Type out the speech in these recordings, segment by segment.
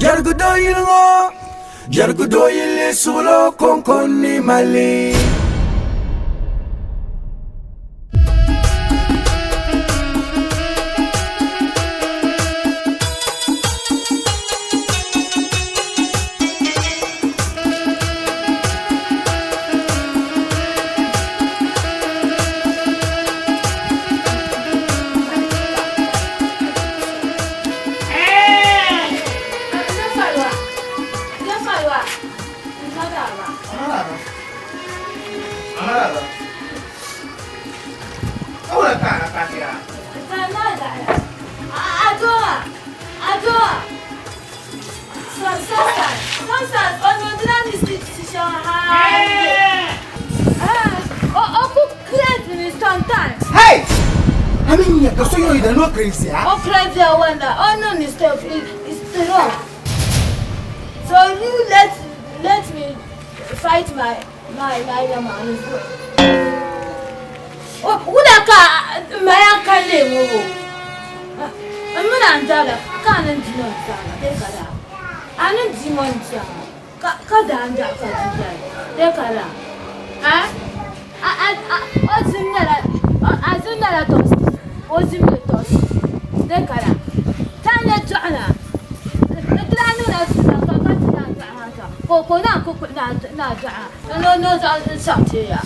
Jɛrigu doo yili ŋɔ, jɛrigu doo yili suɣulo kɔŋko ni mali. Hey! I mean, yeah, so you're no crazy, huh? Oh, crazy, I wonder. Oh, no, mistake. It's wrong. So you let me fight my my my man. Oh, wula ka maya ka le wo. Muna ndala ka nan dino ndala de kala. Anan dimo ndala ka ka da nda ka dino de kala. Ha? A a a o zinna a zinna la tos. O zinna tos. De kala. Ta ne dɔɣina. Dila ni na sina ka ka ti na dɔɣina ta. Ko ko na ku na na dɔɣina. No no zaŋ n saɣ ti ya.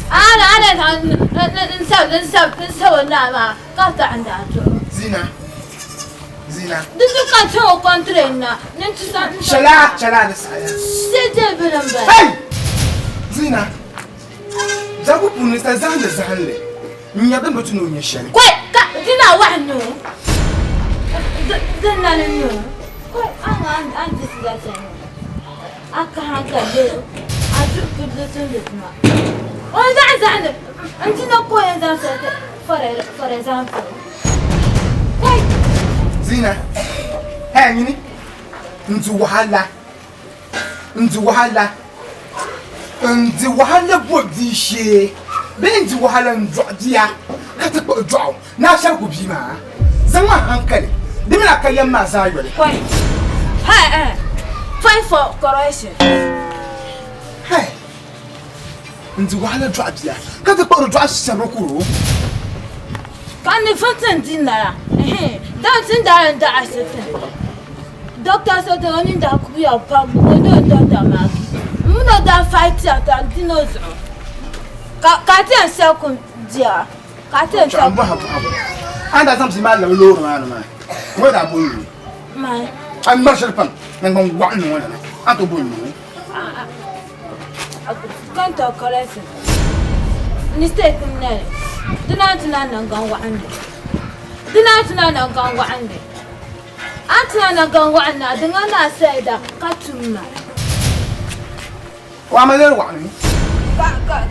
Ana ana zaŋ n sab n sab n sab o naa maa ka taɣi n daa dɔɣi. Zina. Zina. Di zu ka ti o kɔntiri na ni ti zaŋ. Chala chala ni saɣi ya. Se je bini n bala. Hey! Zina. Zaŋ puuni sa zahindi zahinli. N nya din bi tu ni o nya shɛli. Kɔi ka di na wahi nyo. Di na ni nyo. Kɔi a ŋa a ni di la shɛli ŋɔ. A kaha ka le a du di tumdi tuma. O ni zaŋ zahindi n ti na ka o yɛn zaŋ shɛli ti for example. Kɔi. Zina, hey nyini, n di wahala, n di wahala. N di wahala bo bia shee bee n di wahala n dɔɣi bia ka ti kpuɣi dɔɣu ni a shɛri ku bia maa zaŋ a hankali di mini a ka yɛm maa zaa yoli. Point. Hey, eh. Point for correction. Hey. N di wahala dɔɣi bia ka ti kpuɣiri dɔɣu shɛri kuri o. Ka ni funtin di nara. Dan tin daa yɛn daɣi sitin. Doctor so o nini daa kuya pam o ni o doctor maa ki m mini o daa fight ya ka n di o zuɣu ka ka ti yɛn sɛbi kum dia ka ti yɛn sɛbi kum a ni daa zaŋ bia maa labi loori maa ni maa ŋɔ daa bo n-nyɛ o a ni ŋmari shɛli pam naŋgban waɣinli ŋɔ lana a ni tooi bo n-nyɛ o Counter correction mistake n nyɛli di naan ti na naŋgban waɣinli di naan ti na naŋgban waɣinli A ni ti na naŋgban waɣinli na, di ŋa ni a saida ka tum ma. O ama lee waɣinli. Ka, ka,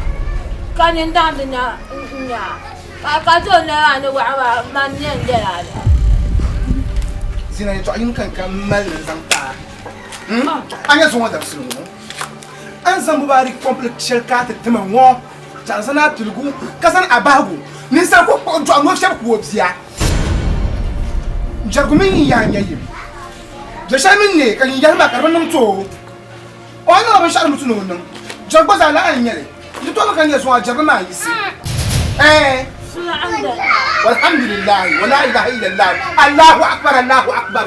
ka nyin daŋdi nya n-nya a, ka, ka ti o noli maa ni waɣa maa, man n-yɛn lɛl a li. Zina yɛtɔɣ yini ka n ka m mali ni n zaŋ ti a. Hmm? A nya zuŋɔ dabisili ŋɔ, a ni zaŋ bɔbaari kɔmpili shɛli ka a ti ti ma ŋɔ, chaŋ zani a piligu ka zani a bahigu. Ninsal ku kpuɣi dɔɣi ni o shɛb ku o bia. Jɛrigu mini yin yaha n-nyɛ yim. Biɛ shɛli mi n-neei ka yin yahi maa ka di bi niŋ ti o. O ni niŋla binshɛɣu din bi tu ni o niŋ. Jɛrigu gba zaa lahi n-nyɛ li. Di tooi mi ka n-nyɛ zuŋɔ jɛrigu maa yiɣisi. Ɛɛn. Walhamdulillahi wa laa ilaha illallah Allahu akbar Allahu akbar.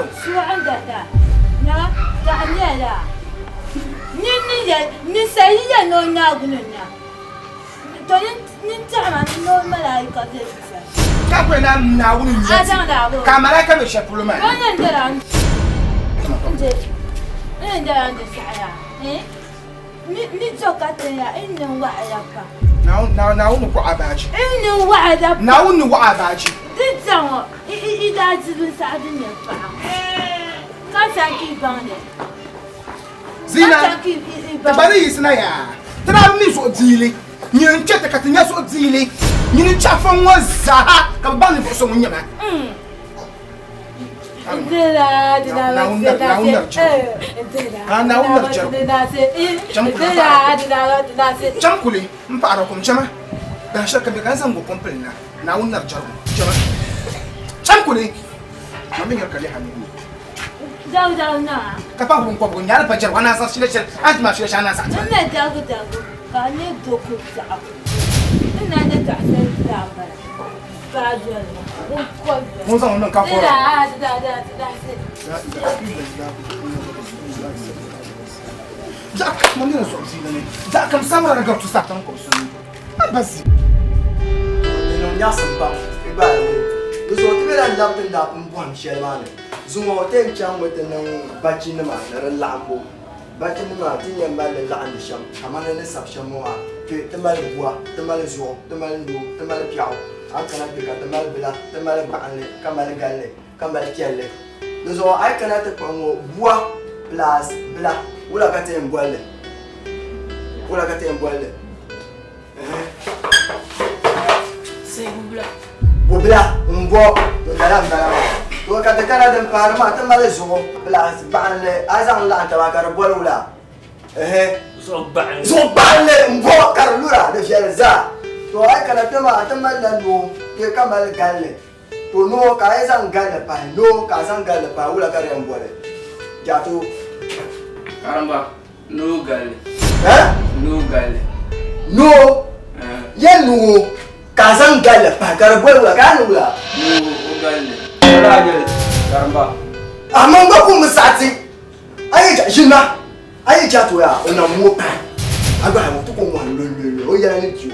Ka kuli na Naawuni n-nyɛ ti, ka malaika be shɛli polo maa. Naawuni ni kɔɣi a baaji. Naawuni ni wɔɣi a baaji. Zina, ti gba ni yiɣisina yaa, ti daa mi zuɣudiili. Nyini n-chɛ ti ka ti nya zuɣudiili. Nyini n-chɛ afa ŋɔ zaaha ka bɛ baŋ ninvuɣ so ŋun nyɛ ma. Cham kuli m-paɣiri o kum chama. Dahinshɛli ka bɛ ka n zaŋ go kom pili na. Naawuni nari jɛrigu. Chama. Cham kuli. Man mi nyari ka lihi a nuu ni. Dagu dagu niŋ a. Ka pa binkɔbigu n-nyɛ a ni pa jɛrigu a naan saɣi shili shɛli a ni ti ma shili shɛli a naan saɣi ti ma. N na dagu dagu ka a nyɛ doko biɛɣu. N na nyɛ taɣisiri daa m-bala. Baa doli ma binkɔbigu. Ŋun zaŋ o niŋ ka Ti daa ti daa daa ti daa ti. Zaɣ kam ma nina zuɣu ziili ni zaɣ kam samra ni gari tusa atan kɔbu suni a ba zi. Di niŋ nyaɣisim pam ti gbaai ŋɔ. Di zuɣu ti bela n-labi ti ni daa pun bɔhim shɛli maa ni. Zuŋɔ ti yɛn chaŋ mi ti niŋ bachinima ni di laɣimbu. Bachinima ti ni yɛn mali li laɣindi shɛm kamani ni sabi shɛm ŋɔ maa, kpe ti mali bua, ti mali zuɣu, ti mali noo, ti mali piɛɣu, a ni kana kpe ka ti mali bila, ti mali gbaɣinli, ka mali galli, ka mali piɛlli. Di zuɣu a yi kana ti kpuɣi ŋɔ bua plus bila, wula ka ti yɛn boli li? Wula ka ti yɛn boli li? Bubila n bɔ to lala n bala maa to ka ti kana din paari maa ti mali zuɣu plus gbaɣinli a zaŋ laɣim taba ka di boli wula zuɣu gbaɣinli n bɔ ka di lura di viɛli zaa to a yi kana kpɛ maa ti malila noo kpɛ ka mali galli to noo ka a yi zaŋ galli pahi noo ka a zaŋ galli pahi wula ka di yɛn boli jato Karimba Noo galli. Noo galli. Noo. Ya noo ka a zaŋ galli pahi ka di boli wula ka a ni wula. Noo o galli. Ka daa nyɛli karimba. A man gba kum bi saɣiti. A yi ja ʒini ma a yi ja to yaa o na ŋɔ pahi a gba o ti ko ŋɔhi lolololo o yɛla ni ti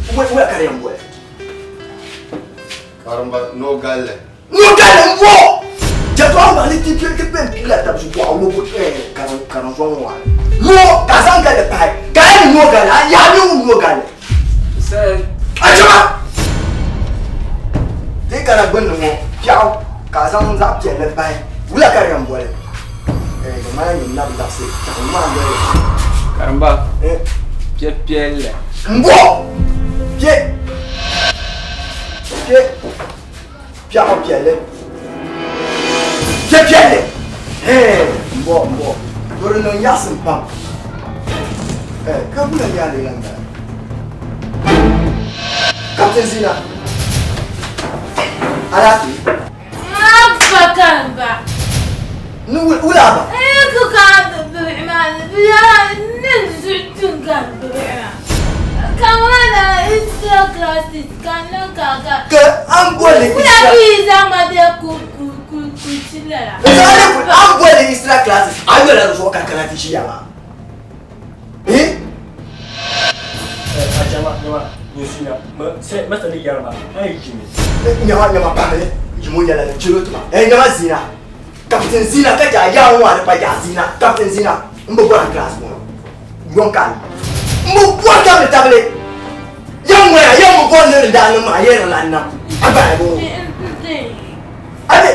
o wula ka di yɛn boli. Karimba noo galli. Ŋɔ galli n bɔ jɛtɔɣa maa ni ti ti bɛn piila tabi zuɣu ŋɔ karim zɔŋ ŋɔ ŋɔ ka zaŋ galli pahi ka a ni ŋɔ galli a yaa mi ŋun ŋɔ galli a chɛma ti kana gbunni ŋɔ piɛɣu ka a zaŋ zaɣ piɛlli pahi wula ka di yɛn boli di ŋmana nyini na bi labisi piɛɣu maa n boli karimba piɛ piɛlli n bɔ piɛ piɛ Piɛɣu piɛlli piɛ piɛlli hee n bɔ n bɔ to di niŋ nyaɣasim pam ka wula yaa lee lan bala Captain Zina alaafee Abba kamba. Ni wula aba? Eh ku ka bihi maa bihi ni zuɣu ka bihi maa. Kamana extra classes ka niŋ ka ka. Ka an boli extra. Wula bi zaŋ ma bɛ ku ku ku ku ti lala. An boli extra classes a yɔla di zuɣu ka kana ti ʒiya maa. Eh? Jama jama nyɛsina ma sɛ ma sani yɛri ma a yi jimi. Nyama nyama pamili jimo yɛla ni jiro tuma. Eh nyama zina. Captain Zina ka ja yaa ŋɔ a di pa yaa Zina Captain Zina n bi bɔra class ŋɔ yɔn ka n bi bɔri tabili tabili yan ŋɔya yan bi bɔri ni di daa niŋ maa yɛri la nam a gba ya bɔ a bɛ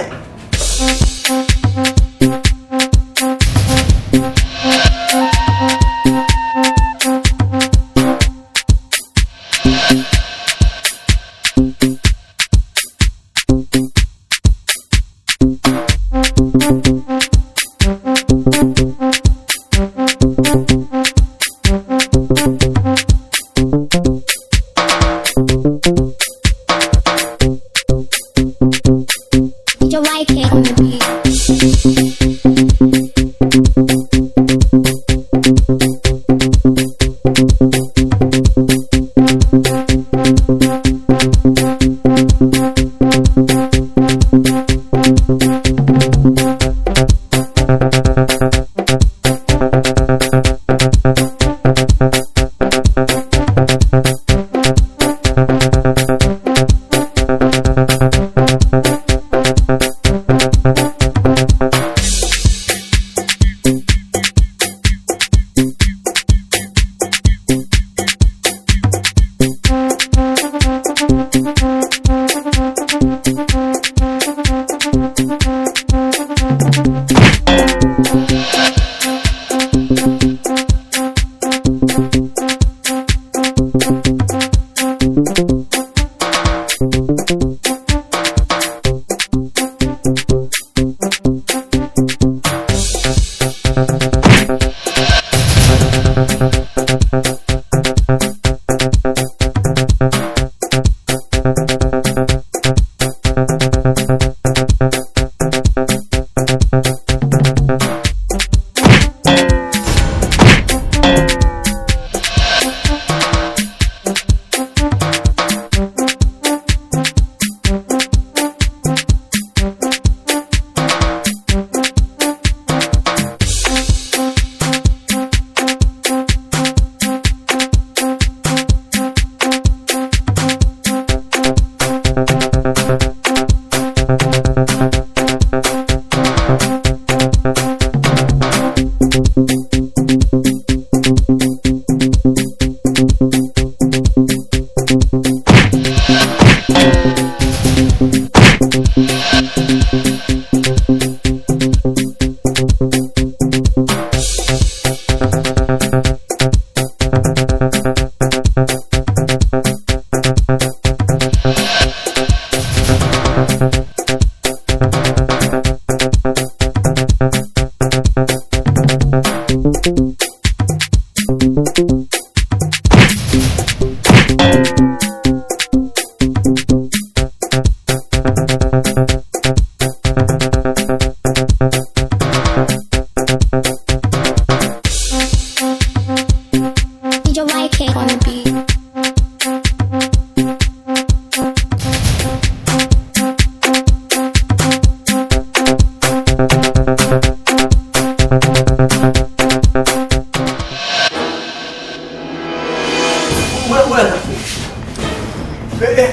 DJ YK on the beat.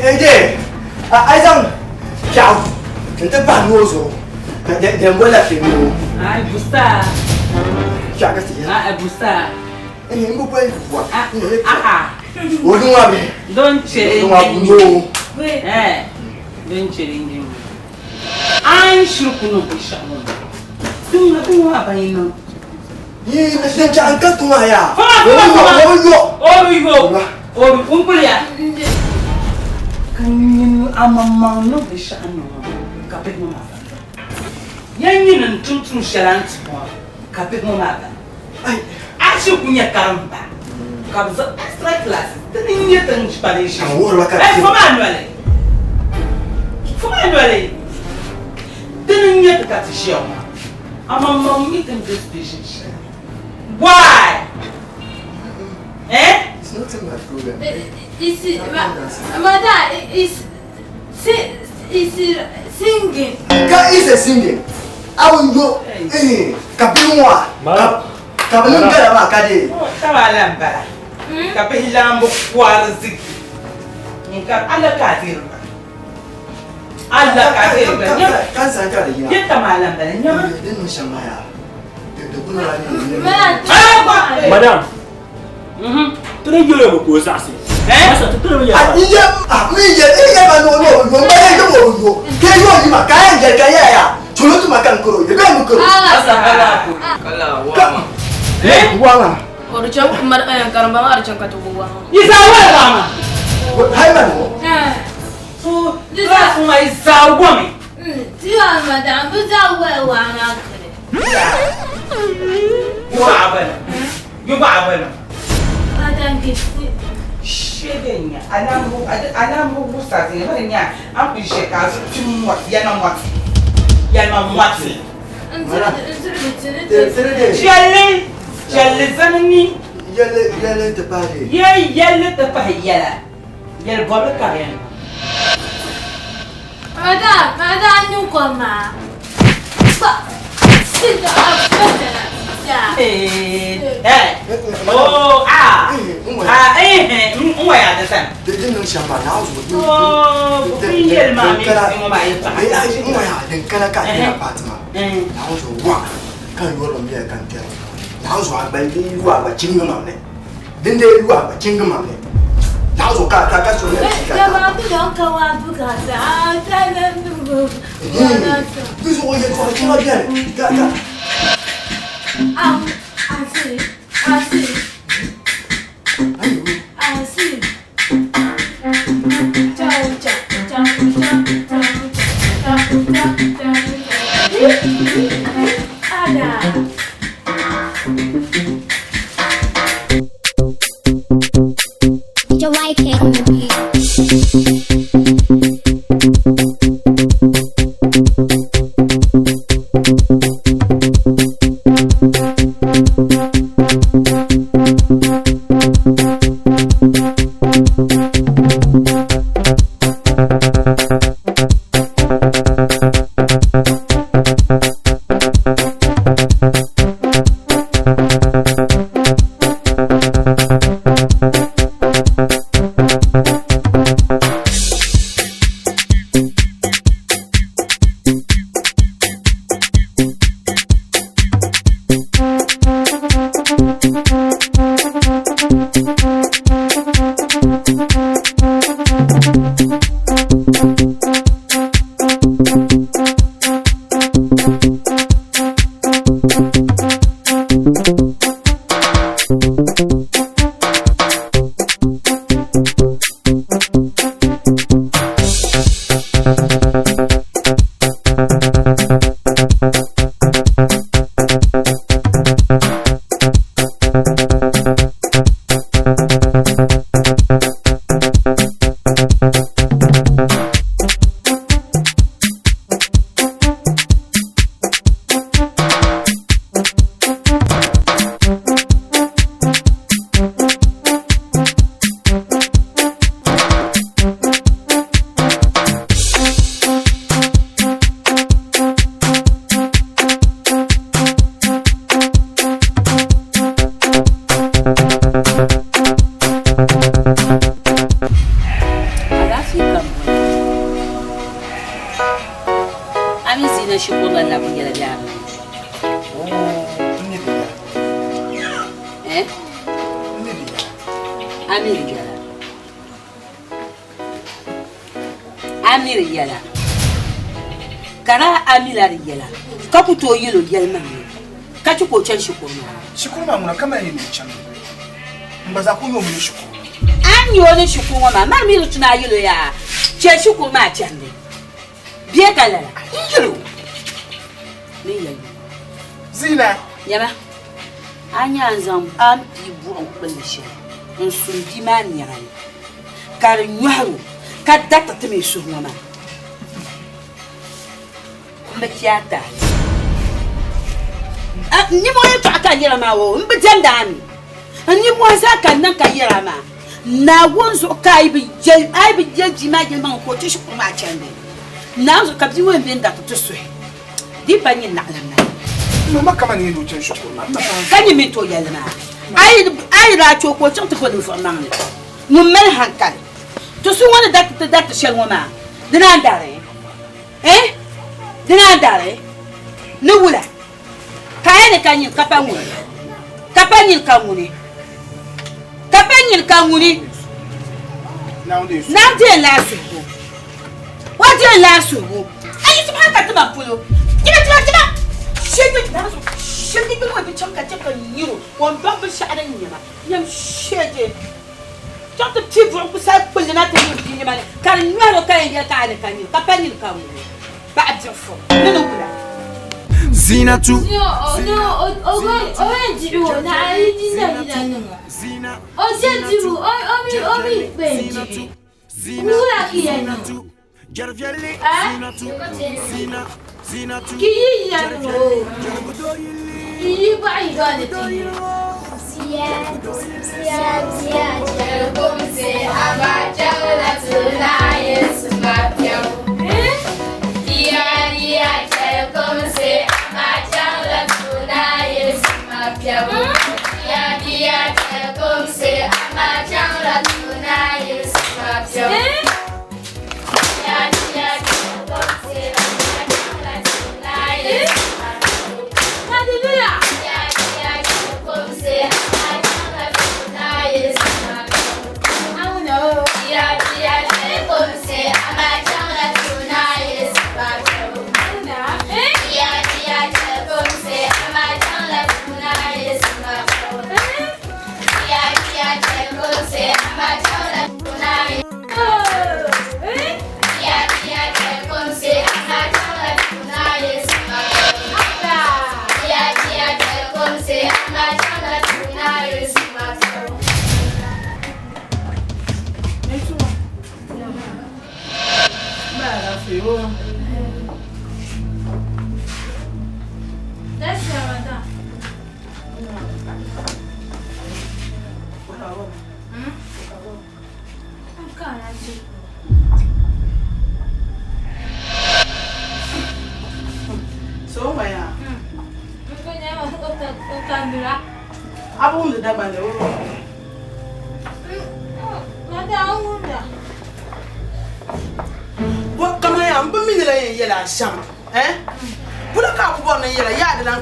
Eje, a zaŋ piɛɣu n-ti pahi noo zuɣu ka dɛmbo la kpe noo. Ai, busta. Piɛɣu ka ti yɛli. Ai, busta. N bi boli bua. Ah, O niŋ a bihi. Don chere O niŋ a noo. Eh, don chere njin. An shiri kunu bi shɛɣu ŋɔ. Tiŋa tiŋa a ban yi niŋ. Yi din chaɣ n ka tiŋa yaa. Fama fama fama. O bi yo. O bi yo. O bi n kuli ya. Ka nyini amaŋmaŋ niŋ binshɛɣu niŋ ŋɔ ka bihi ŋɔ maa baŋ. Ya nyini n tum tuun shɛli a ni ti ŋɔ ka bihi ŋɔ maa baŋ. A shiri ku nyɛ karimba ka bɛ zaŋ extra classes ti ni nyɛ ti ni kpa din shɛm. Ɛ fama a noli. Fama a noli. Ti ni nyɛ ti ka ti ʒiya ŋɔ amaŋmaŋ mi ti ni be station shɛli. Why? Eh? It's not my problem. Is Mother is singing. Ka is a singing. Awo yo eh ka bi wa. Ka bi niŋ gala maa ka de. Taba lan bala. Ka bihi lambu kwari zigi. Nka ala ka diri ba. Ala ka diri ba. Kan san ka de yina. Ye tama lan bala nyama. Din niŋ shɛm maa yaa. Da kuna la ne. Madam. Tiri yɛlɛ mi ka o zaɣisi. Masa ti tiri mi yɛlɛ. Iye ah mi yɛ iye ma no no yo ma ye yo yo ke yo yi ma ka yɛ ka yɛ ya tolo tuma kan koro ye bɛ mu koro. Asa kala kala wama. Eh wama. O di chaŋ karimba maa di chaŋ ka ti bo wama. Yi zaa wala wama. Hai ma no. So class ŋɔ yi zaa wami. Tiwa madam bi zaa wala wama kiri. Yi baɣa bana. Yi baɣa bana. Madam Gifty. Shege nya alambu alambu gusta zin bari nya an ku she ka zu tin mot yana mot yana mot Jelle jelle zanni yele yele te pare ye yele te pa yela yele bobe ka yan Madam madam nu koma. Ba. Sit up. Eh eh oh ah ah eh n wa ya da san Din niŋ shɛm maa naa zuɣu. Oh bin yel ma mi ŋɔ maa ye pa Ai n wa ya din kana ka kina paati maa. Naa zuɣu wa kan yɔrɔ mi ya kan tɛri. Naa zuɣu a gba din yu a gba chingi mam ne. Din de yu a gba chingi mam ne. Naa zuɣu ka ka ka so ne ka. Ya ma bi don ka wa bu ka sa. Ta na nu. Di zuɣu yɛ tɔɣa chinga biɛni ka ka. Ah, I see. I see. I see. Ciao, ciao, ciao, ciao, ciao, ciao, ciao, ciao. Ada. DJ YK on the beat. Eh? A mi di yɛla. A mi di yɛla. Ka daa a mi la di yɛla ka ku tooi yɛl o yɛlimaŋli ka chɛ ka o chani shikuru maa. Shikuru maa ŋuna ka mali ni o chani n gba zaa ku nyɛ o mini shikuru. A ni nyɛ o ni shikuru ŋɔ maa, mani mi di tu ni a yɛl o yaa chɛ shikuru maa chandi. Bee ka lala? N yɛl o. Ni yɛl o. Zina. Nyama, a nya a ni zaŋ a ni pii buɣim kpulli shɛli n-sun bia maa nɛma ni ka di nyɔhir o ka dariti ti mi suhu ŋɔ maa. M bi ti a taali. N nimmohi yɛtɔɣa ka n yɛra maa o, m bi diɛmdi a mi. N nimmohi zaa ka n niŋ ka yɛra maa. Naawuni zuɣu ka a yi bi yɛli bia maa yɛlimaŋli ka o ti shikuru maa chandi. Naawuni zuɣu ka bia ŋɔ yɛn be n-dariti ti suhi. Di pa nyini naɣilim maa. Mama kaman yɛn ni o chani shikuru maa, m ma paɣa. Ka nyini mi n-tooi yɛli li maa. A yi daa chɛ o ka o chaŋ ti bo ninvuɣ maŋli ŋun mali hankali, ti so ŋɔ ni dariti ti dariti shɛli ŋɔ maa, di naan dari? Eh? Di naan dari? Ni wula? Ka a yɛli ka nyini ka pa ŋuni? Ka pa nyini ka ŋuni? Ka pa nyini ka ŋuni? Naawuni deei n laa suhigu. O deei n laa suhigu. A yiɣisimi hal ka ti ma polo. Tima, tima, tima! Shɛli shɛli gbini o bi chaŋ ka chɛ ka n nyir o ka o ni baŋ binshɛɣu din nyɛ ma. Nyam shɛli chaŋ ti pii buɣim ku sahi kpulli na ti niŋ bia nima ni ka di nyɔhir o ka yɛn yɛli ka a ni ka nyini ka pa nyini ka ŋuni. Paɣa biɛɣu ni ni wula. Zinatu.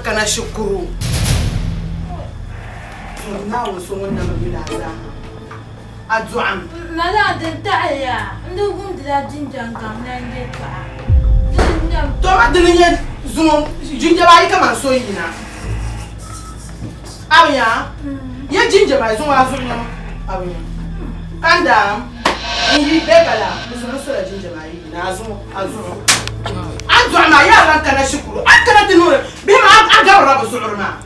Kana shikuru Naawuni so ŋun na bi mini a zaa a dɔɣim. Mala din taɣiya n di wumdila jinjam gaŋ na n-je paɣa. To a dini nyɛ zuŋɔ jinjam ayi kaman so yina. A bi nya? Yɛ jinjam ayi zuŋɔ a zuɣu nyɛma a bi nya. Ka n daam n yi bee ka laa n zuɣu n sola jinjam ayi yina a zuŋɔ a zuɣu. A dɔɣim a yaa lan kana shikuru a kana ti niŋdi bihi maa a gabirila bɛ zuɣuri maa.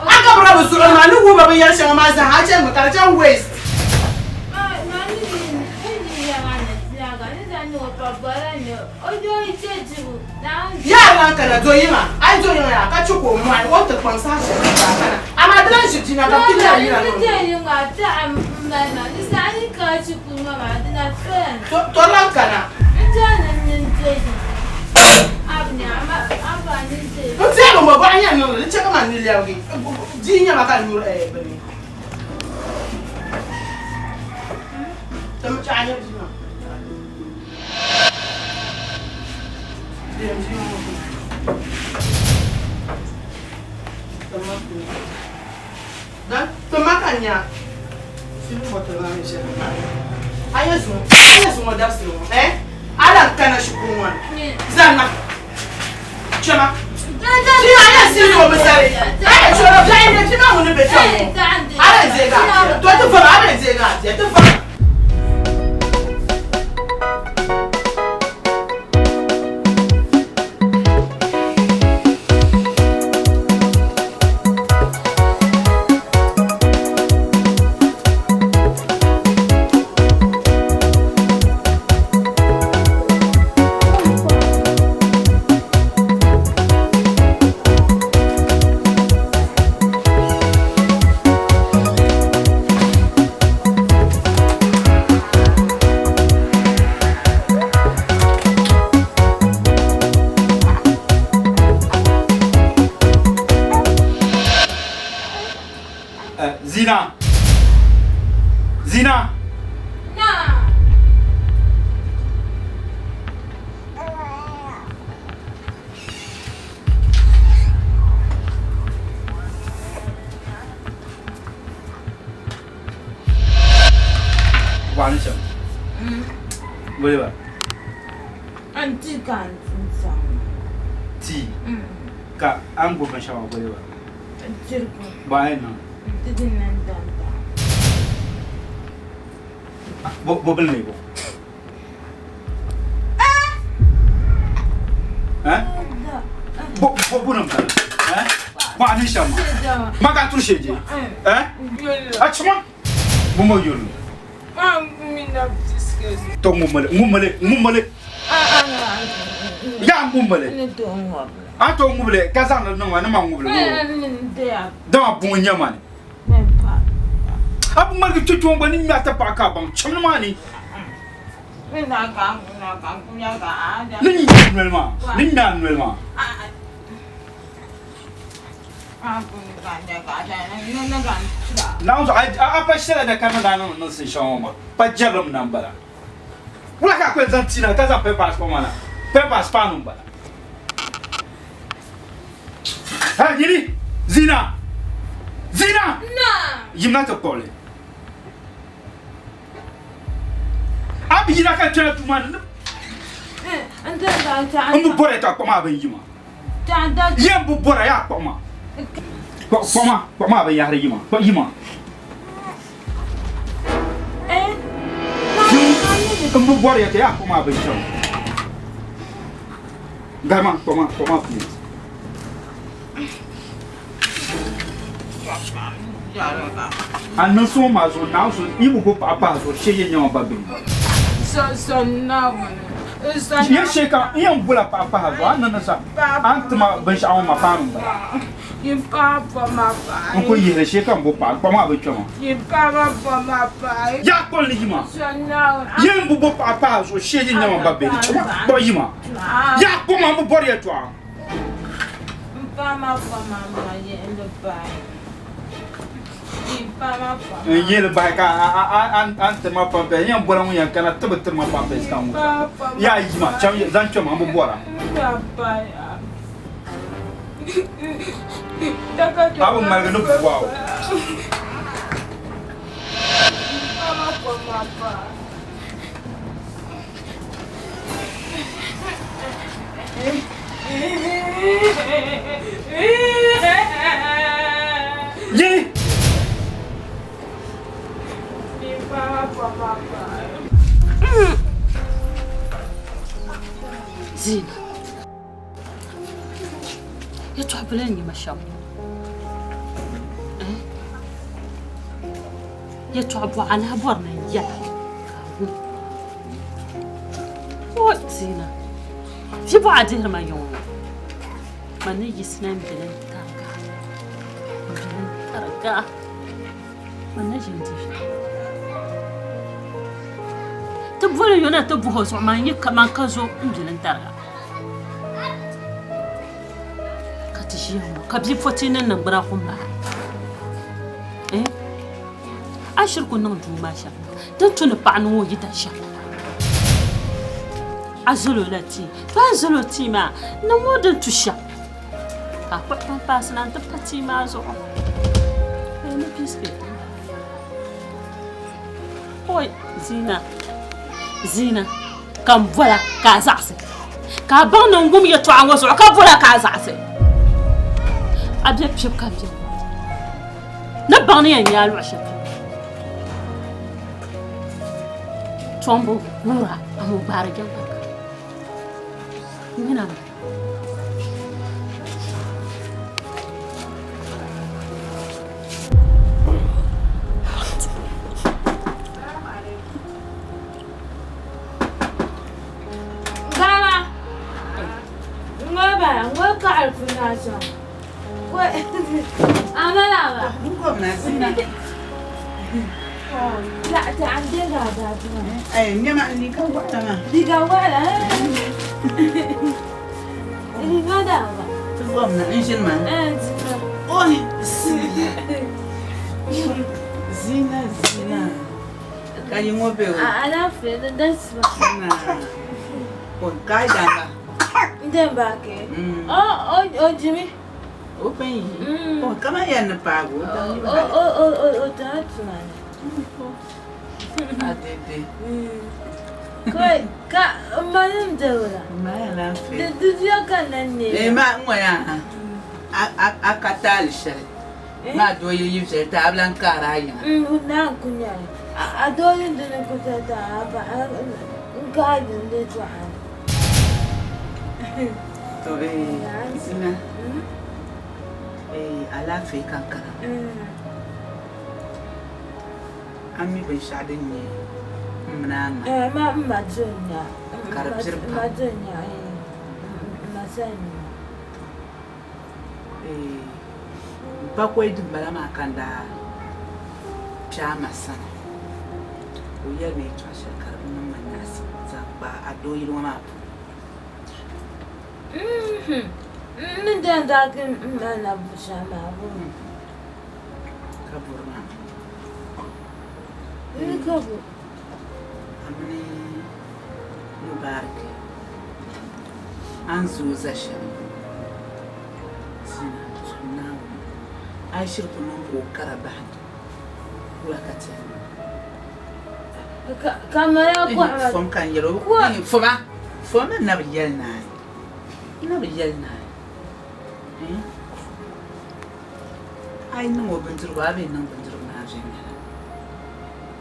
A gabirila bɛ zuɣuri maa ni wuhi ba binyɛr shɛŋa maa zaa a chanimi ka di chaŋ waste. Yaa lan kana do yiŋa a yi do yiŋa yaa ka chɛ ka o mɔɣi o ni ti kpaŋ saha shɛli ka a kana amaa di lan ʒi jina ka bɛ ti lɛri yina niŋ o. To lan kana. N teegi ŋɔ bɔɣu yɛn niŋdi di chɛ ka man ni lɛbigi di nyɛma ka n nyuri bini. Dan ti ma ka n nya feeding bottle maa ni ʒɛya maa. A nyɛ zuŋɔ, a nyɛ zuŋɔ dabisili ŋɔ, eh? A lan kana shikuru ŋɔ ni. Zanima. Chama. Ti a yɛn sili ni o bi zali. A yɛn chɔrɔ biɛɣu ni ti maa ŋun ni be kpɛŋ ŋɔ. A yɛn deegi a bia. To ti vama, a yɛn deegi a bia. Ti vama. Zina! Zina! Wani shɛm boli ba An ti ka n zaŋ tii ka a ni gbubi binshɛɣu maa boli ba Dirigu. Bɔ a yɛn niŋ N ti di nandanta. Bo bo bini leei bo Eh? Bo bo bo nim bala Eh? Bɔ a ni shɛm maa Ma ka a turi shee je Eh? A chima Bo mo yuli To ŋumali ŋumali ŋumali Ya ŋumali A to ŋubili ka zaŋdi niŋ ma ni ma ŋubili ŋɔ dama buŋ n-nyɛ ma ni a bi ŋmaligi kpe kpe ŋɔ gba ni ŋme a ti paɣa ka a baŋ cham nimaani ni ŋme a noli maa ni ŋme a noli maa. Naawuni zuɣu a pa shɛli adaka ni daa niŋ niŋsim shɛŋa ŋɔ maa pa jɛrilim na m-bala. Wula ka a kuli zaŋ ti na ka zaŋ pepas kpa ma na? Pepas paanu m-bala. Ha, nyini! Zina! Zina! Yimna ti kpuɣi li. A bi yina ka kpɛna duu maa ni. N bi bɔri ka kpuɣi ma a bin yima. Yɛn bi bɔra yaa kpuɣi ma. Kpuɣi ma, kpuɣi ma a binyahari yima, kpuɣi yima. N bi bɔri ya ka yaa kpuɣi ma a binshɛŋa. Gahima, kpuɣi ma, kpuɣi ma please. A niŋ suŋ maa zuɣu Naawuni so yi bi bo paɣa pahi zuɣu shee yɛn nyɛma ba bihi. Yɛn shee ka n yɛn bola paɣa pahi zuɣu a ni niŋ sa a ni tima binshɛɣu ŋɔ maa paanu m bala. N ku yihili shee ka n bo paɣa kpɔɣu maa bi kpɛma. Yaa kpuɣi li yima yɛn bi bo paɣa pahi zuɣu shee yɛn nyɛma ba bihi kpuɣi yima yaa kpuɣi ma n bi bɔri yɛltɔɣa. N yeli bahi ka a ni tiri ma pampers, n yɛn bɔla ŋun yɛn kana ti bi tiri ma pampers ka n ŋubi yaa yima chaŋ zaŋ kpɛma n bi bɔra. A bi ŋmaligi ni bua o. Yi! Zina. Yɛtɔɣa bila n-nyɛ ma shɛm. Yɛtɔɣa bɔɣa a lahi bɔri ni n yɛla ka a wum. O Zina, vi bɔɣa dihiri ma yiŋ ŋɔ. Man ni yiɣisina m-bili n-tariga, m-bili n-tariga. Man na ʒi n-di vi. Ti boli yo na ti buhi o zuɣu man yi man ka zo m-bili n-tariga. Ka ti ʒiya ŋɔ ka bia pɔti ni niŋgbuna ku maai. Eh? A shiri ku niŋ duu maa shɛm. Din tu ni paɣa niŋ o yidan shɛm. A zalo la tii. To a zalo tii maa, niŋ o din tu shɛm. Ka a kpuɣi pampaasi na n-ti pa tii maa zuɣu. Ni bia Biskit. Oi, Zina. Zina. Ka n bola ka a zaɣisi. Ka a baŋ ni n wum yɛtɔɣa ŋɔ zuɣu ka bola ka a zaɣisi. A be kpɛbu ka be ni baŋ ni yɛn nyɛ a luɣ shɛli polo. Chombo guura a mo gbaari jɛŋgba. Nyina mi. Gama. Ŋɔ bala, ŋɔ kaɣiri puna sɔŋ. Amala ba. Zina zina ka yi ŋɔ be o Alaafee di dasiba. O ka yi damba. N ba ke. O o o jimi. O pɛn yi. O kama yɛn ni paagi o daŋ yi O o o o o tana tuma ni. A dede. Kai ka ma nim dawula. Ma ya laafee. Di duduya ka nan ne. Eh ma n ŋɔ ya a a a ka taali shɛli. Ma doo yi yi viɛli ti a bi lan kaari a yiŋa. N naan ku nyɛli. A doo yi dini ku ti ta a ba n kaai din di tɔɣa ni. To eh Zina eh alaafee ka n kana. A mi binshɛɣu din nyɛ m mini a ma. Eh ma m ma dunya. Ka di biri pam. M ma dunya eh m ma sani nya. Eh bakɔi dimbala maa ka n daa kpe a ma sani ka o yɛli ma yɛltɔɣa shɛli ka di bi niŋ ma naɣisim zaŋ kpa a dooyili ŋɔ maa polo. N ni dan daa kuli m ma na bushɛm maa bɔŋɔ. Ka buri maa. N ka bu. A mini Mubariki a ni zooi za shɛm Zina zom Naawuni a yi shiri ku niŋ ka o kara bahi wula ka ti yɛn niŋ? Ka mali a kɔhima. Fom ka n yɛl o. Foma, foma na bi yɛli naai. N na bi yɛli naai. A yi niŋ o bindirigu a bi niŋ bindirigu maa viɛnyɛla.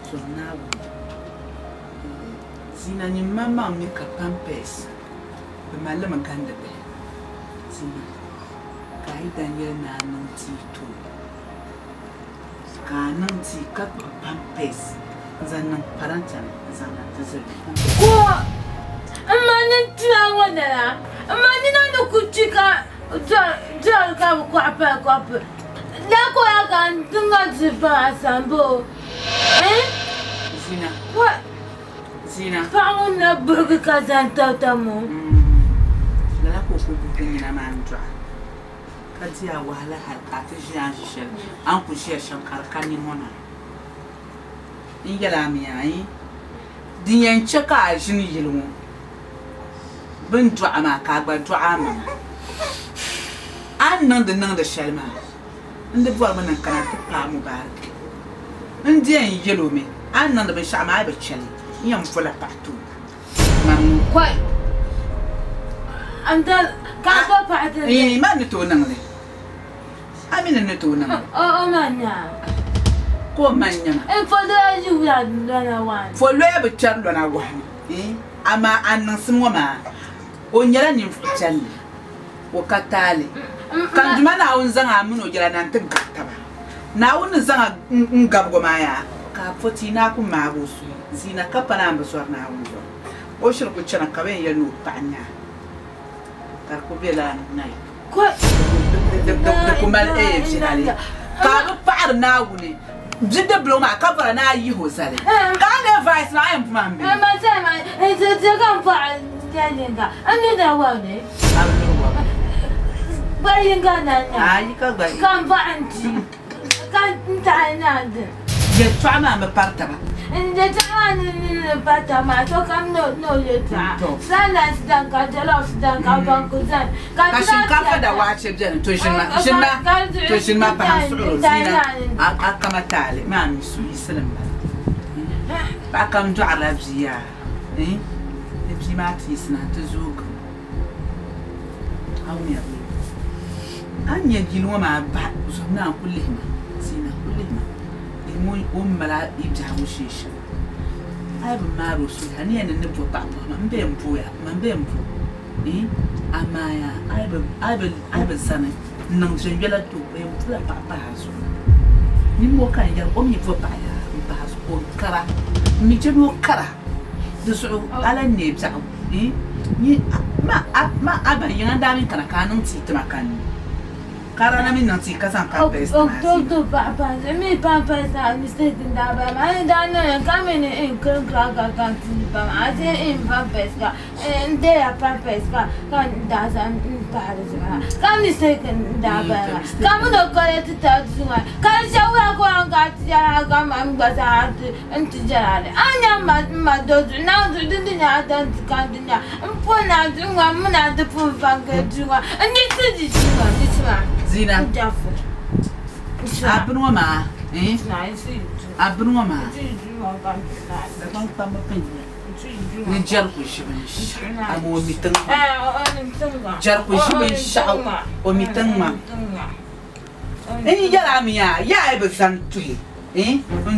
Zom Naawuni. Zina nyin maŋmaŋ mi ka pampers bi mali li mi gandi bihi. Zina ka a yi dan yɛli ni a niŋ tii ti o ka a niŋ tii ka kpuɣi pampers n-zaŋ niŋ paranta ni n-zaŋ na nti zali pampers. Ko m ma ni tuma ŋɔ nana, m ma nina ni ku chi ka dɔri ka bɛ kɔɣi pali kɔpu. Daa kɔya ka n ti ŋa di baŋ a sambo. Zina. Zina. Paɣa ŋun na buhigi ka zaŋ tabtab ŋɔ. Lala ka o ku buhigi nyina maa n-dɔɣi ka di a wahala hal ka a ti ʒi a ni ʒi shɛli a ni ku ʒiya shɛm ka di ka nini ŋɔ na. N yɛl a mi ayi, din yɛn chɛ ka a ʒini yili ŋɔ bɛ ni dɔɣi maa ka a gba dɔɣi a maŋa. A ni niŋdi niŋdi shɛli maa, n di bɔrimi ni n kana ti paai Mubarak. N di yɛn yɛl o mi, a ni niŋdi binshɛɣu maa a yi bi chɛ li, n yɛn vola paɣa ti o. Man ŋun. Kɔi, n da ka a bo paɣa ti. Iin, man ni tooi niŋ li. A mi ni n ni tooi niŋ li. O o man nya. Ka o man nya ma. N fɔdila yi wula lɔna wahi. Fɔloya bi kpɛri lɔna wahi ni. Iin, amaa a niŋsim ŋɔ maa, o nyɛla ninvuɣ piɛlli, o ka taali. Ka n Duuma Naawuni zaŋ a min o yɛla na nti gabi taba. Naawuni ni zaŋ a n-gabig o maa yaa, ka a po tia ni a ku maag o suhu zina ka pa naan bi zɔri Naawuni zuɣu. O shiri ku chana ka bɛ yɛn yɛli ni o paɣa n-nyɛ a, ka di ku be lala nayi. Di ku mali eei viɛla lee. Ka a bi paɣiri Naawuni bidibbiligu maa ka bɔra ni a yihi o zali. Ka a leei vice maa, a yɛn pu ma m-be. A bi luri wɔbu. Yɛltɔɣa maa mi pari taba. N yɛltɔɣa maa ni ni ni pa taba maa sokam ni o yɛltɔɣa. Fried rice dani ka jollof dani ka banku dani ka Ka shinkaafa da waache beni to ʒini ma ʒini ma to ʒini ma pahi n suɣiri o ziina a kama taali maa mi suhuyiɣisili m bala paɣa kam dɔɣirila bia yaa ni bia maa ti yiɣisina nti zoogi a wumya bee a ni nya yili ŋɔ maa bahi zom naa n-kuli lihi ma ziina kuli lihi ma lihimi o ni mali yi biɛhigu shee shɛm a yi bi maari o soli a ni yɛn ni ni bo paɣa bɔhima m bee m-boya man bee m-bo eh amaa yaa a yi bi zani n-niŋ viɛnyɛla ti o o yɛn bola paɣa pahi a zuɣu nimmoo ka n yɛri o mi bo paɣa yaa m-pahi a zuɣu ka o kara m mi je ni o kara di zuɣu a lahi neei biɛɣu eh ma a ba yiŋa n-daa mi kana ka a niŋ tii ti ma ka n nyu. Ka a daa na mi niŋ tii ka zaŋ pampers ti ma O tooi paɣa pampers n mi pampers maa mistake n daa bala maa n daa niŋ li ka mi ni n kiri ka ka n ti pa maa a ti n pampers ka n deela pampers ka ka n daa zaŋ n pahi di zuɣu maa ka mistake n daa bala maa ka mi ni o collect taba duu maa ka di shɛli wula ka o yɛn ka ti yɛla ka man gba zaa n ti jɛla li a ni nya m ma do zuɣu naa zuɣu din ti nyɛla din ti ka di nya m pun naa duu ŋɔ m mi naa ti pun va n-gili duu ŋɔ n di ti di duu ŋɔ di sima Zina n jafu a bini ŋɔ maa eh a bini ŋɔ maa Dagbaŋ kpamba pun nya ni jɛriku ʒi binshɛɣu amaa o mi tiŋ maa jɛriku ʒi binshɛɣu o mi tiŋ maa N yi yɛl a mi yaa, yaa yi bi zani tuhi n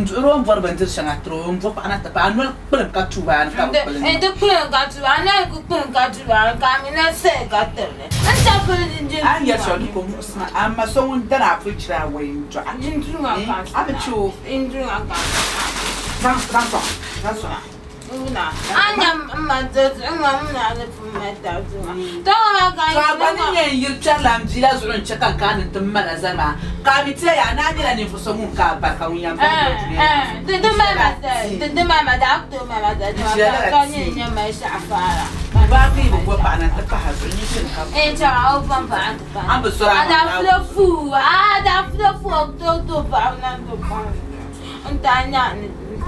duhir o ni bɔri bindiri shɛŋa tir o, n bo paɣa na ti paai a noli kpilim ka tuui a ni ka bi kpilim. N ti kpilim ka tuui a noli ku kpilim ka tuui a ni ka a mi na sayi ka tiri li. N ta pili di A ni yɛli shɛli di ku muɣisi ma, amaa so ŋun dana a puli chira awɛi n-dɔɣi a bi chɛ o. Zaŋ sɔŋ, zaŋ sɔŋ. To a gba ni nyɛ n yiri kpɛrila m bia la zuɣu n-chɛ ka n kana ni nti mal a zani maa, ka a mi ti ya, a naa nyɛla ninvuɣ so ŋun ka a barika ŋun yɛn bahi o dunia maa zuɣu. N ʒila lala tia. Mubarak yi bi bo paɣa na nti pahi a zuɣu, nyin shini ka A ni bi zɔri a maŋ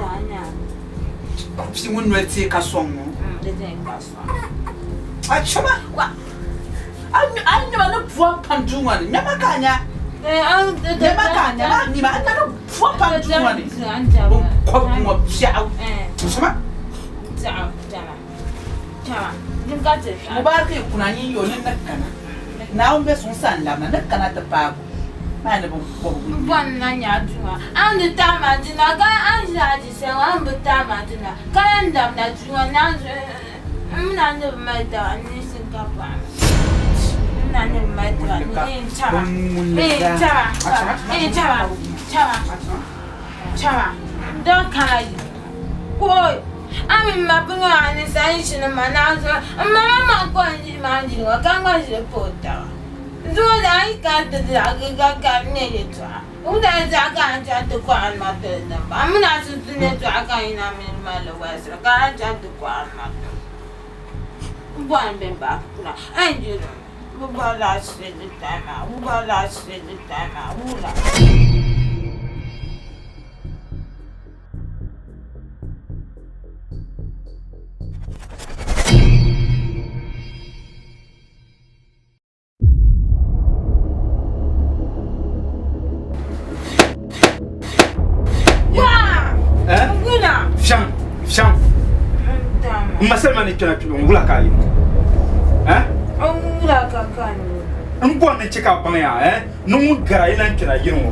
Naawuni. Bia ŋun noli teei ka sɔŋ ŋɔ. A chɛma a nyɛma ni bɔhi pam duu ŋɔ ni nyɛma ka a nya nyɛma ka a nya maa nyɛma a nya ni bɔhi pam duu ŋɔ ni binkɔbigu ŋɔ biɛɣu chɛma Mubarak yi kuna nyin yo ni ni kana Naawuni be suŋ sa n-labina ni kana ti paagi o maa ni binkɔbigu N bɔri ni nya a duu maa. A ni di tahi ma dina ka a ni ʒi a di shɛli ŋɔ a ni bi tahi ma dina ka lan labina duu ŋɔ ni a zuɣu m mi na ni bi mali taba n ni shini ka paɣi ma. M mi na ni bi mali taba ni n chaba n chaba n chaba chaba chaba n daa kana yi koi a mi m ma bini ŋɔ a ni sa n ʒini ma ni a zuɣu m ma maa maŋ ko n yihi ma n yili ŋɔ ka n gba ʒili pa o taba. Zuŋɔ daa yi kana ti di zaɣ giga ka di nyɛ yɛtɔɣa. Wula zaɣ ka a ni chaŋ ti kɔhiri ma toli dimbɔŋɔ? A mini a sunsuuni yɛtɔɣa ka yi na mini ma li walisira ka a chaŋ ti kɔhiri ma toli. M bɔri ni bɛ bahi kuna a ni yɛli mi, bɛ bɔrila a shili di time maa, bɛ bɔrila a shili di time maa, wula? Fiɛŋ fiɛŋ n ma salima ni kpɛna kpɛ n wula ka a yi n bɔri ni chɛ ka a baŋ yaa ni ŋun gara yi lan kpɛna yini ŋɔ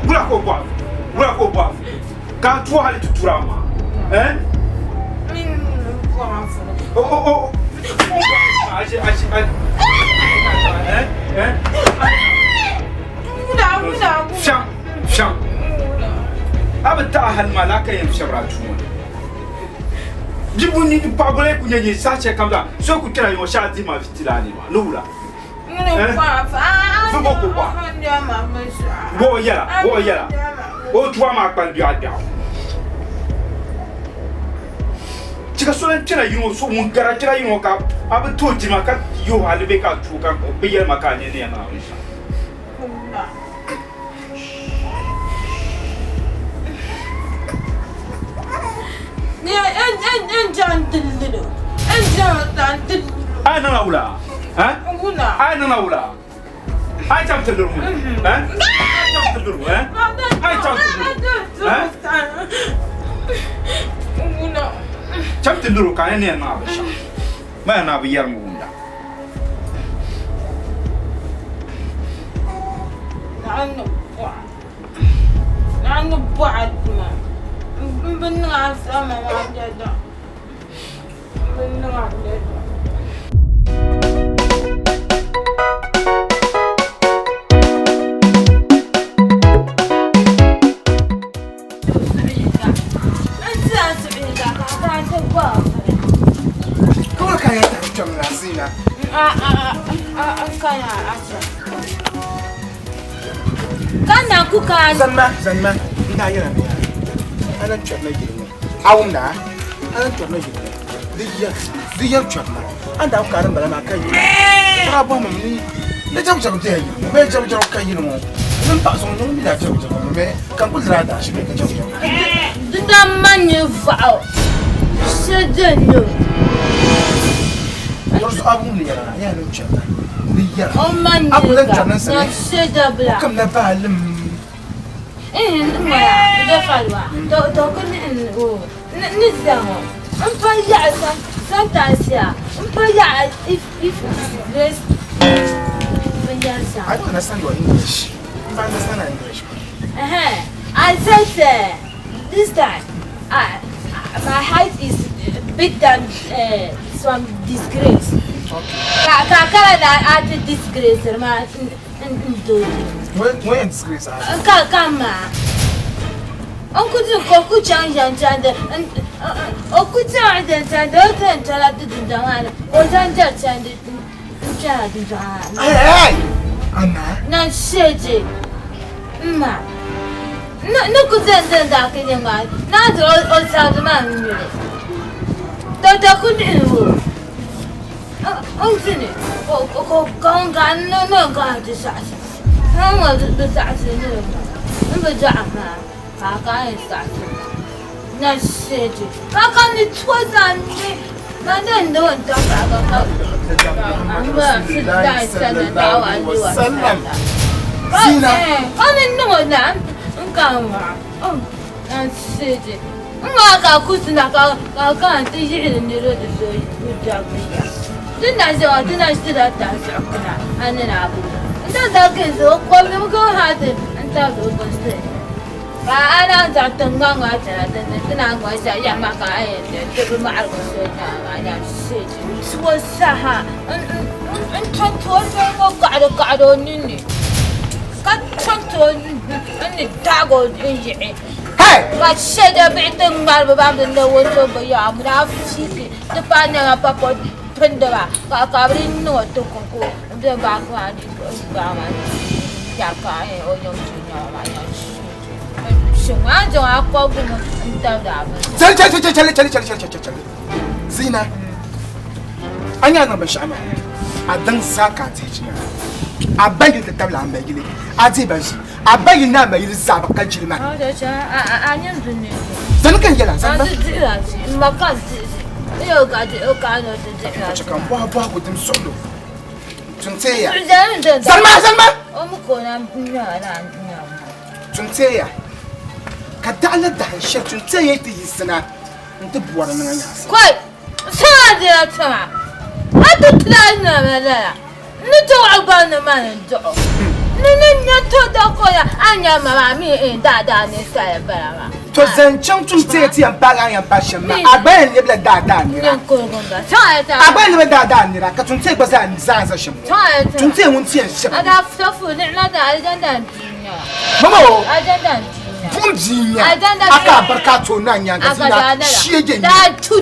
wula ka o bɔhi wula ka o bɔhi Ka a tuhi hali ti tura a maa eh? O o o ashi ashi eh eh Fiɛŋ fiɛŋ a bi taɣi hali maa laa ka yɛn fiɛbiri a tuuma Bibu ni paɣa gba ku nyɛ nyɛ saha shɛli kam zaa so ku kpɛra yiŋɔ shee a dihi ma vi ti laa ni maa ni wula Bɔ yɛla bɔ yɛla o tuwa maa kpali biɛɣu biɛɣu. Chɛ ka so lan kpɛna yili ŋɔ so ŋun gari a kpɛra yili ŋɔ ka a bi ti o jilima ka yo hali bee ka a tu o ka bɛ yɛli ma ka a nya ni yɛn niŋ a binshɛɣu. A niŋla wula? A niŋla wula? A chaŋ ti liri ŋun? A chaŋ ti liri ŋun? A chaŋ ti liri ŋun? Chaŋ ti liri o ka a ni yɛn niŋ a binshɛɣu. Ma yaa ni a bi yɛri mi wumda. Naɣ ni bɔɣa dima m bi niŋ a sama maa yɛda m bi niŋ a yɛda. Kawai ka ya tafi kpɛm na zina. Ka na ku ka. Zanma, zanma, n daa yɛla ni a lan kpɛrina yili ŋɔ. A wum na, a lan kpɛrina yili ŋɔ. Di yɛri, di yɛri kpɛrina. A ni daa ku ka dimbala maa ka yili. Ka daa bɔhi ma mi ni jɛrigu bela yili ŋɔ bee jɛrigu ka yili ŋɔ. Ni m paɣa so ŋɔ nyɛ ŋun mi daa jɛrigu mi bee ka n kuli diri a daashi bee ka jɛrigu ka yili. Di daa ma ninvuɣu shɛli din nyɛ o. Di zuɣu a wum ni yɛla a yɛla ni kpɛrina di yɛra. O ma A ku lan niriba kpɛrina n sani. na shɛdabila. O kamina baalim. N maya n faliwa to to ku ni n o ni zaya ŋɔ n pa yaɣa sometimes ya n pa yaɣa if if disgrace binyɛri shɛŋa. I don't understand your English. N ba understand English. I said this time I, my height is big than some disgrace. Okay. Ka ka kala na a ti disgrace ma n dooji. Ŋun yɛn disgrace a? Ka ka ma. N ku ti ko ku chaŋ yan chandi o ku chaŋ yan chandi o ti yɛn chɛla ti dundɔŋ maa ni ka o zaŋ jɛri chandi n chana dundɔŋ maa ni. Hey! Ama. Na sheji n ma. Ni ku zan zan daa ki nyɛ maa naa ti o sabigi maa n nyuli. Dɔkta ku nihi o. N dini ka ŋun ka n ni ka ti saɣisi n ŋɔ bi saɣisi ni n bi dɔɣi maa ka a ka yɛn saɣisi na sheji ka ka ni to zaa ni na ni n doo n ta paɣa ka Zina. Ka ni niŋ o na n ka ŋɔ na sheji n ŋɔ ka kusi na ka ka ti yiɣiri niriba ti so dabiya ti na ʒiya ti na ʒila tansɔɣu kuna a ni na bu n ta da kinsi o kɔbili mi ka o ha ti n tabili o binsi ka a naan zaŋ tiŋgbani ŋɔ chana ti ni ti naan ŋɔ shɛli yaha maa ka a yɛn ti ti bi maɣarigu so nyaanga na sheji so saha n tonto o noli ŋɔ kaɣiri kaɣiri o ninni ka tonto o n ni daagi o n yiɣi ka shɛda bihi ti ŋmari bi ban bi ne wo so bi yaa munafiki ti paai nɛma pa ko pindiba ka ka bi di niŋ o ti ko n bɛ baaki maa ni gbaai maa ya ka o yɛm ti nyaŋ maa nya shin a zaŋ a kɔbigu mi n tabili a bini. Chɛli chɛli chɛli chɛli chɛli chɛli chɛli chɛli Zina a nya niŋ binshɛɣu maa a daŋ zaa ka a dihi jina a ba yili ti tabili a ma yili a dihi ba ʒi A ba yili ni a ma yili zaa bi ka jilima. Zani ka n yɛla, zani ba. Chɛ ka n bɔhi bɔhigu din suɣilo. Tunteeya. Zani ma, zani ma! Tunteeya. Ka daɣila dahin shɛli tunteeya yi ti yiɣisina nti bɔri niŋ a nyaɣisim. Kɔi! Saŋa dina tiŋa, a ti tila nama lala. N ni ti waɣi gbaŋ ni maa ni duɣu. Ni ni nya to dakoya a nya ma maa mi n daadaa ninsali bala maa. To zaŋ chaŋ tum ti ti yɛn paagi a ni yɛn paagi shɛm maa, a gba yɛn lebila daadaa nira. A gba yɛn lebila daadaa nira ka tuntee gba zaa zaa za shɛm ŋɔ. Tuntee ŋun ti yɛn shɛm. Mama o, buɣim bia n-nya a ka a bari ka a tooi na nyaaŋa zina shee je nya.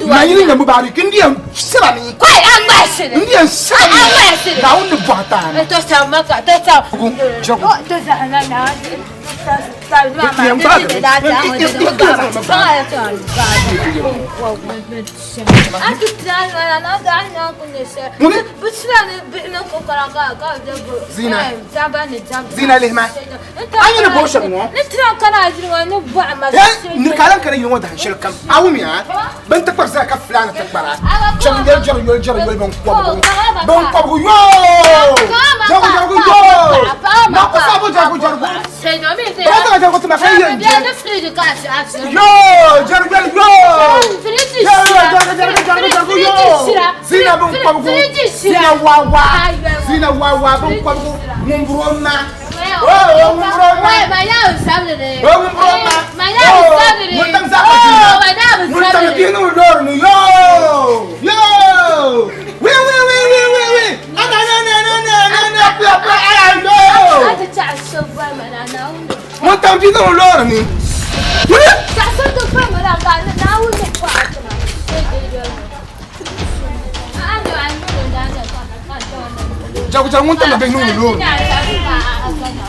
Naayili nya Mubarak n di yɛn sirami. N di yɛn sirami. Naawuni ni bɔhi taani. Jagu, jagu. Zina. Zina lihima. A nyini bo shɛba ŋɔ. Ni ka lan kana yili ŋɔ dahin shɛli kam. A wumiya? Bɛn ti kpari zaa ka filaani ti kpara. Cham yoli jɛri yoli jɛri yoli binkɔbigu. Binkɔbigu yoo! Jɛrigu jɛrigu yoo! Na ku sabu jɛrigu jɛrigu. Bɛ zaŋ jɛrigu ti ma ka yɛn jɛ. Yoo! Jɛrigu yoli yoo! Jɛrigu jɛrigu jɛrigu jɛrigu jɛrigu yoo! Zina binkɔbigu. Zina wawa. Zina wawa binkɔbigu. Ŋun buri o ma. Jagoja ŋun tam bihi niŋdi loori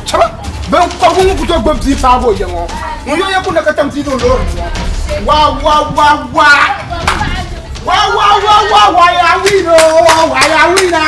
chaba bin kɔbigu ŋun ku tooi gbubi bia paagi o ya ŋɔ ŋun yo ya kunna ka tam bia niŋ loori ni ŋɔ wa wa wa wa wa wa wa wa wa ya wino wa ya wina.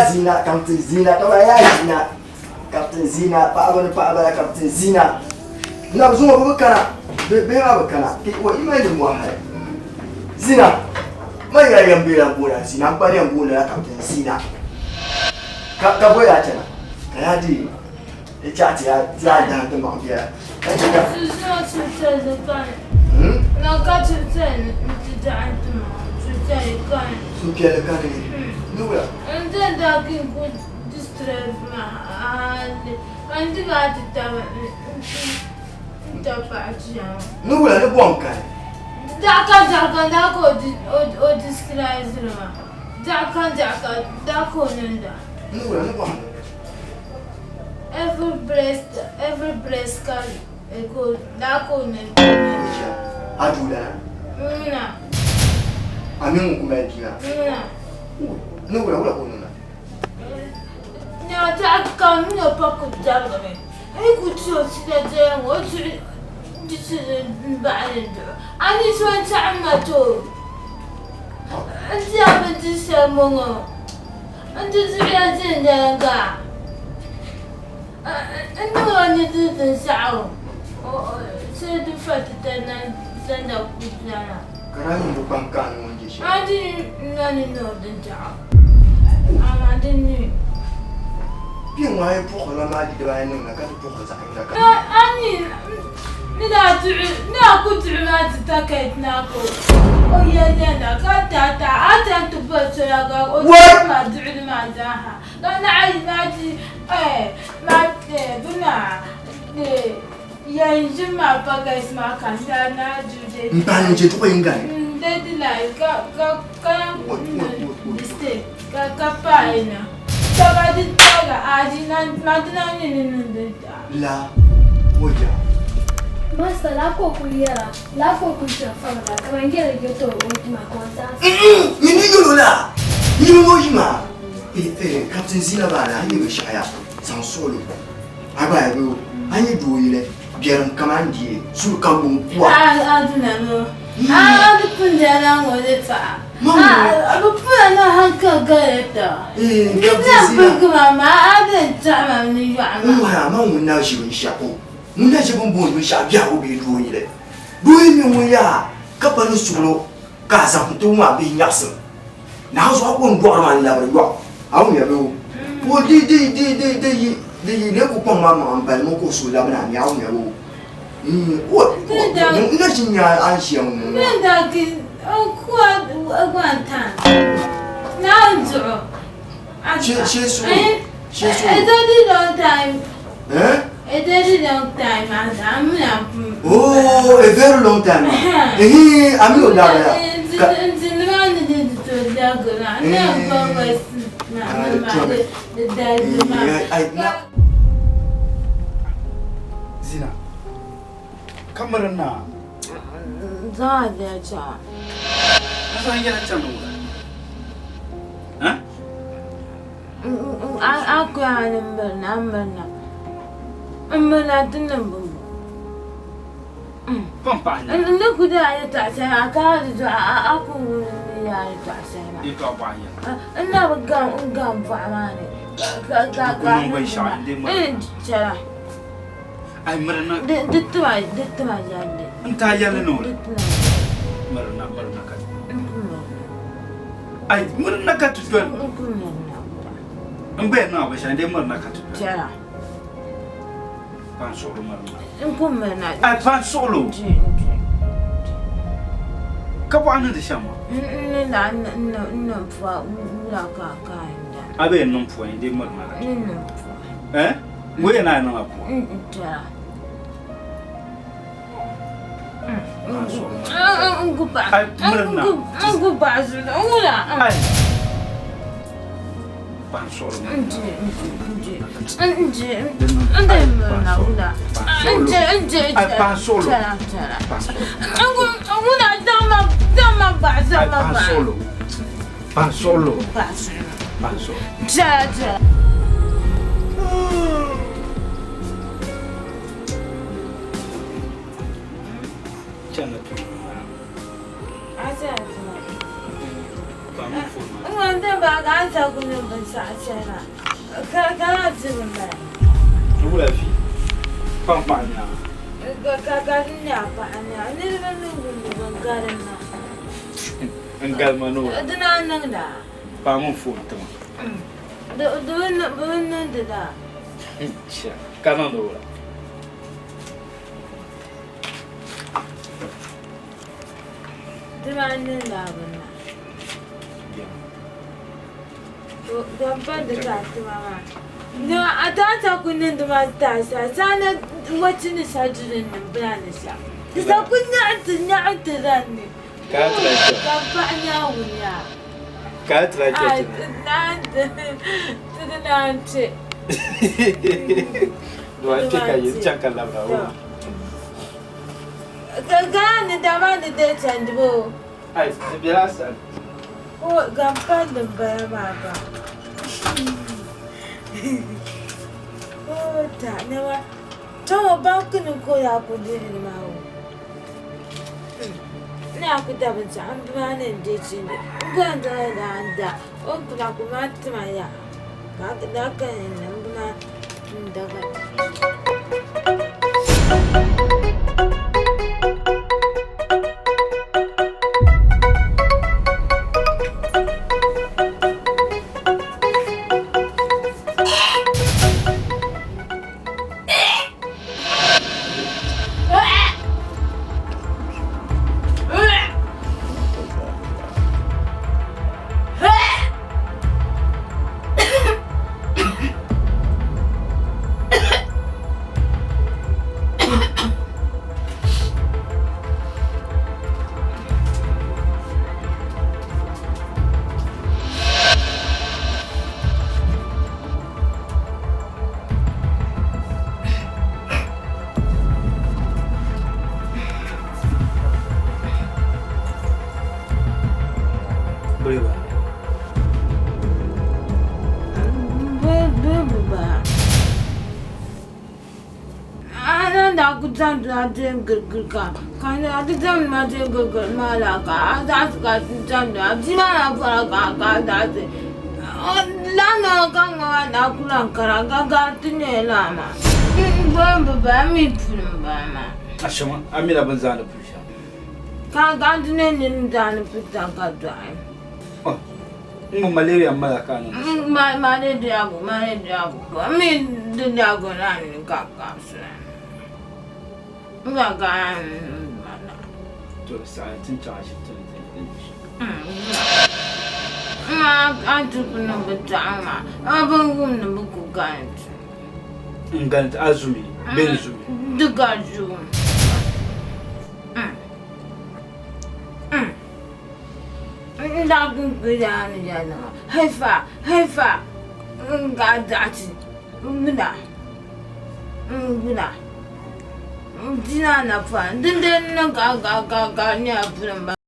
Zina, Captain Zina, kama ya Zina, Captain Zina, paɣaba ni paɣaba la Captain Zina. Na bi zuŋɔ bi kana, bihi maa bi kana, o ima ni mɔhi. Zina, ma yɛla yɛn bee lan boona Zina, n kpa yɛn booni la Captain Zina. Ka bɔ yaa chana, ka yaa di di chaɣ ti yaa ti yaa dahi ti maŋ biɛla. Ka chɛ ka. Suhupiɛlli kani, ni wula? Destroy ma hali ka n di maa ti tabi n tabi paɣa jia ŋɔ. Ni wula ni bɔŋ kani? Daɣu ka daɣu ka daa ka o disguise maa. Daɣu ka daɣu ka daa ka o niŋda. Ni wula ni bɔŋ? Every breast every breast ka daa ka o niŋda. A duulana? Ŋuna. A mini ŋun ku mali bia maa? Ŋuna. Ni wula wula ka o niŋda? Nyaa zaɣ kam mini o pa ku darigimi. N yi ku ti o sida daya ŋɔ, o zuɣu di ti m-baɣili n duɣu. A ni so n-taɣim ma ti o. N di a bindiri shɛli m-bɔŋɔ. N di zuɣuya viɛnyɛliŋga. N niŋ o nudirigu binshɛɣu shee din fa ti tali na zaŋda kuɣu na. Ka daa niŋ bi kpam ka a ni ŋun je shɛli. A di na ni niŋ din biɛɣu, amaa di ni. Kpiɔŋ ŋɔ a yi puɣiri la maa di dibaayi niŋ na ka ti puɣiri zaɣ yinga kam. A ni ni daa duɣi ni daa ku duɣi maa ti takɛt na ka o yɛli na ka taai taai a chaŋ ti boli soya ka o duɣi ma duɣili maa zaa ha ka naɣi maa ti maa bɛ maa Yan ʒim maa pakɛs maa ka n daa naai du dee. M pahi n-je duɣu yiŋga ni. N dee di lahi ka ka ka mistake ka ka paai na ka ba di taga a di na ma di na ni ni niŋ din daa. La o ja. Master, laa ka o kuli yɛra, laa ka o kuli chɛ fabila kaman yɛli yɛtɔɣ o yima ka o zaɣisi. Nyini yɛl o la, nyini o yima. Eh eh, Captain Zina maa ni a yi binshɛɣu ya, zaŋ suɣilo. A gba ya bee a ni doo yili biɛrim kaman die suli ka ŋun kuwa. A duna no a di pun dala ŋɔ di paɣa a bi puna na hankali gari taba na pirigi ma ma a din taɣi ma ni yɔɣu ma. N ŋɔya man ŋun na ʒi binshɛɣu ŋun na ʒi bin booni binshɛɣu biɛhigu bee doo yili doo yi mi ŋun yaa ka pa ni suɣilo ka a zaŋ ti wum a bihi nyaɣisim Naɣ zuɣu a ku n-dɔɣiri ma n-labiri yɔɣu. A wumya bee o? O di, di, di, di, di yi, di yi lee ku kpaŋ ma maŋa m-bali ma ka o suhu labina a mi, a wumya bee o? O, o, n na ʒi n-nya a ni ʒiya ŋɔ maa. Bɛ daa ki o ku a gba n-taai Naawuni zuɣu. Shee, shee suhu, shee suhu. A very long time. Eh? A very long time. I'm not. Oh, a very long time. Eh, I'm not that. Zina, kamar na. Za a biya cha. Ka san yɛla chani wula. Ha? A ku a ni mirina, a mirina. N mirina ti niŋ bimbo. Pam paɣa nya. N ni ku daa yɛtɔɣa shɛli maa ka a di dɔɣi a ku wum ni yaa yɛtɔɣa shɛli maa. Yɛtɔɣa bɔɣa nya. N na bi gam n gam bɔɣa maa ni ka ka Ku niŋ binshɛɣu n dee miri. N chɛla. Ai mirina. Di tima di tima yɛlli. N taai yɛlli ni o. Di tima. Mirina mirina ka. Ai mirina ka ti doli. N ku mirina. N gba yɛn niŋ a binshɛɣu n dee mirina ka ti doli. Chɛla. Pan suɣulo mirina. N ku mirina. Ai pan suɣulo. Ka bɔɣa niŋdi shɛm maa. N ni daa niŋ pua wula ka ka n da. A bɛ yɛn niŋ pua n dee mirina ka ti. N niŋ pua. Eh? Ŋɔ yɛn naan niŋ a pua. N chɛla. N ku paɣa. Ai mirina. N ku paɣa zuɣu. N wula. Ai. Pan suɣulo mirina. N je n de mirina wula. N je n je Ai pan suɣulo. Chɛla chɛla. Pan suɣulo. N ku wula zaŋ ma zaŋ ma baɣa zaŋ Ai ma pan baɣa. suɣulo. Pan suɣulo. Paɣa suɣulo. Pan suɣulo. Chɛla chɛla. Chana tuma. A chɛla tuma. Ba mi phone ma. N ŋɔ n ba ka a sa ku niŋ binshɛɣu chɛla ka ka na dibi m bala. Wula fi. Pan paɣa nyaanga. Ka ka ka n nya paɣa nyaanga niriba ni wumdi bin galim ma. N galima ni wula. Di naan niŋda. Paɣa mi phone tima. Di di bi niŋdi daa. Chɛ ka niŋdi wula. Di maa niŋla bini maa. Ka a ti lahi kpɛ ti Dua n kpɛ ka yi chaŋ ka labina o. Ai, di bela a sani. Boliba. Ashama, a mila bin zaani puli shɛm. N ŋɔ malaria m mala ka a niŋ shɛm. To saɣi ti ni chaŋ ashibiti ni ti ni shɛm. N ganti a zumi bee n zumi?